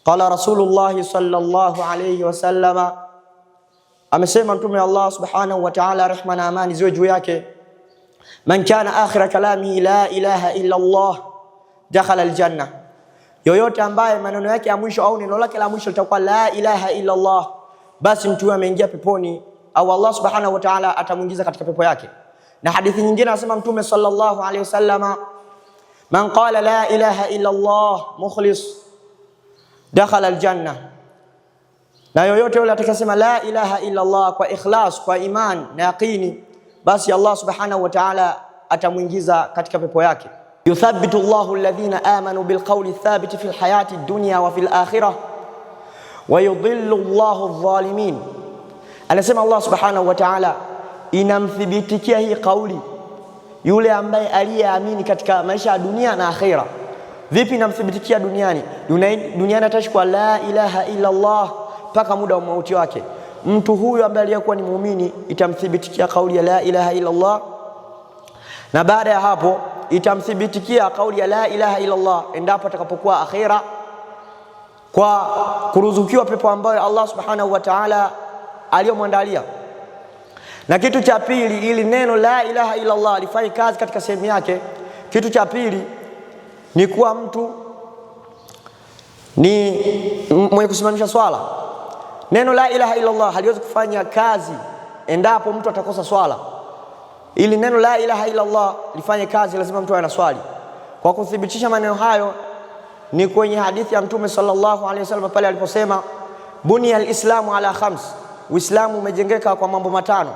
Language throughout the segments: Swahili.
Qala Rasulullah sallallahu alayhi wasallama, amesema Mtume Allah subhanahu wa ta'ala, rehma na amani ziwe juu yake, man kana akhira kalamihi la ilaha illa Allah dakhala aljanna, yoyote ambaye maneno yake ya mwisho au neno lake la mwisho litakuwa la ilaha illa Allah, basi mtu huyo ameingia peponi au Allah subhanahu wa ta'ala atamuingiza katika pepo yake. Na hadithi nyingine anasema Mtume sallallahu alayhi wasallama, man qala la ilaha illa Allah mukhlis dakhala aljanna, na yoyote yule atakayesema la ilaha illa Allah kwa ikhlas, kwa iman na yaqini, basi Allah subhanahu wa ta'ala atamuingiza katika pepo yake. Yuthabbitu Allahu alladhina amanu bilqawli thabiti fil hayati dunya wa fil akhirah wa yudhillu Allahu adh-dhalimin. Anasema Allah subhanahu wa ta'ala, inamthibitikia hii kauli yule ambaye aliyeamini katika maisha ya dunia na akhira. Vipi inamthibitikia duniani? Duniani ataishi kwa la ilaha illa Allah mpaka muda wa mauti wake. Mtu huyu ambaye aliyekuwa ni muumini itamthibitikia kauli ya la ilaha illa Allah, na baada ya hapo itamthibitikia kauli ya la ilaha illa Allah endapo atakapokuwa akhira, kwa kuruzukiwa pepo ambayo Allah subhanahu wa ta'ala aliyomwandalia. Na kitu cha pili, ili neno la ilaha illa Allah lifanye kazi katika sehemu yake, kitu cha pili ni kuwa mtu ni mwenye kusimamisha swala. Neno la ilaha illa Allah haliwezi kufanya kazi endapo mtu atakosa swala. Ili neno la ilaha illa Allah lifanye kazi, lazima mtu awe na swali. Kwa kuthibitisha maneno hayo ni kwenye hadithi ya Mtume sallallahu alaihi wasallam pale aliposema, bunia alislamu ala khams, Uislamu umejengeka kwa mambo matano.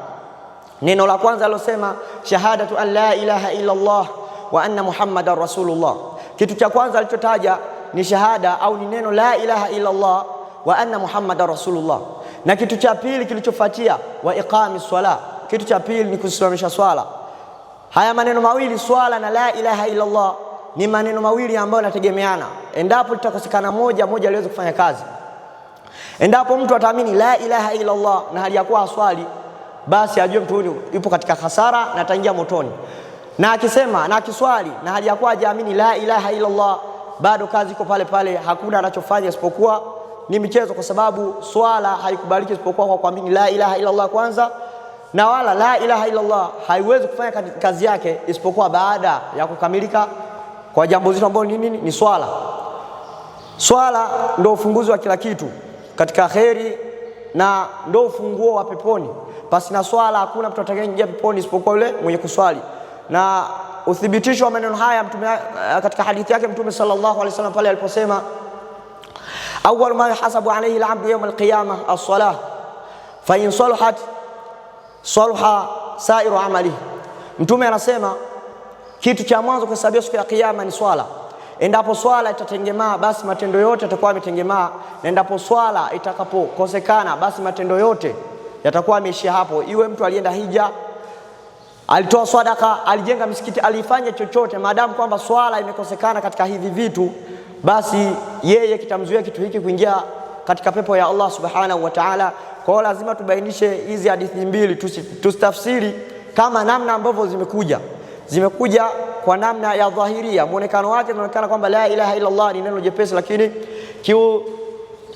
Neno la kwanza alosema shahadatu an la ilaha illa Allah wa anna muhammadan rasulullah. Kitu cha kwanza alichotaja ni shahada au ni neno la ilaha illa Allah wa anna muhammadan rasulullah, na kitu cha pili kilichofuatia wa iqami swala, kitu cha pili ni kusimamisha swala. Haya maneno mawili swala na la ilaha illa Allah ni maneno mawili ambayo yanategemeana. Endapo litakosekana moja, moja aliweze kufanya kazi. Endapo mtu ataamini la ilaha illa Allah na hali ya kuwa aswali, basi ajue mtu huyu yupo katika hasara na ataingia motoni. Na akisema na akiswali na hali ya kuwa hajaamini la ilaha illa Allah, bado kazi iko pale pale, hakuna anachofanya isipokuwa ni michezo, kwa sababu swala haikubaliki isipokuwa kwa kuamini la ilaha illa Allah kwanza, na wala la ilaha illa Allah haiwezi kufanya kazi yake isipokuwa baada ya kukamilika kwa jambo zito ambalo ni nini? Ni swala. Swala ndio ufunguzi wa kila kitu katika kheri na ndio ufunguo wa peponi. Pasi na swala hakuna mtu atakayeingia peponi isipokuwa yule mwenye kuswali. Na uthibitisho wa maneno haya Mtume katika hadithi yake Mtume sallallahu alaihi wasallam pale aliposema, awwal ma yuhasabu alayhi al-abdu yawm al-qiyamah as-salah fa in salahat salaha sairu amalihi. Mtume anasema kitu cha mwanzo kuhesabiwa siku ya Kiyama ni swala. Endapo swala itatengemaa, basi matendo yote yatakuwa yametengemaa, na endapo swala itakapokosekana, basi matendo yote yatakuwa yameishia hapo. Iwe mtu alienda hija, alitoa swadaka, alijenga misikiti, alifanya chochote, maadamu kwamba swala imekosekana katika hivi vitu, basi yeye kitamzuia kitu hiki kuingia katika pepo ya Allah subhanahu wa ta'ala. Kwa hiyo lazima tubainishe hizi hadithi mbili, tusitafsiri kama namna ambavyo zimekuja kwa namna ya dhahiria, muonekano wake unaonekana kwamba la ilaha illa Allah ni neno jepesi, lakini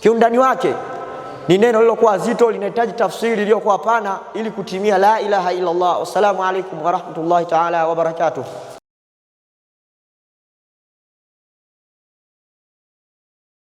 kiundani wake ni neno lilokuwa zito, linahitaji tafsiri iliyokuwa pana ili kutimia la ilaha illa Allah. Wassalamu alaikum warahmatullahi taala wabarakatuh.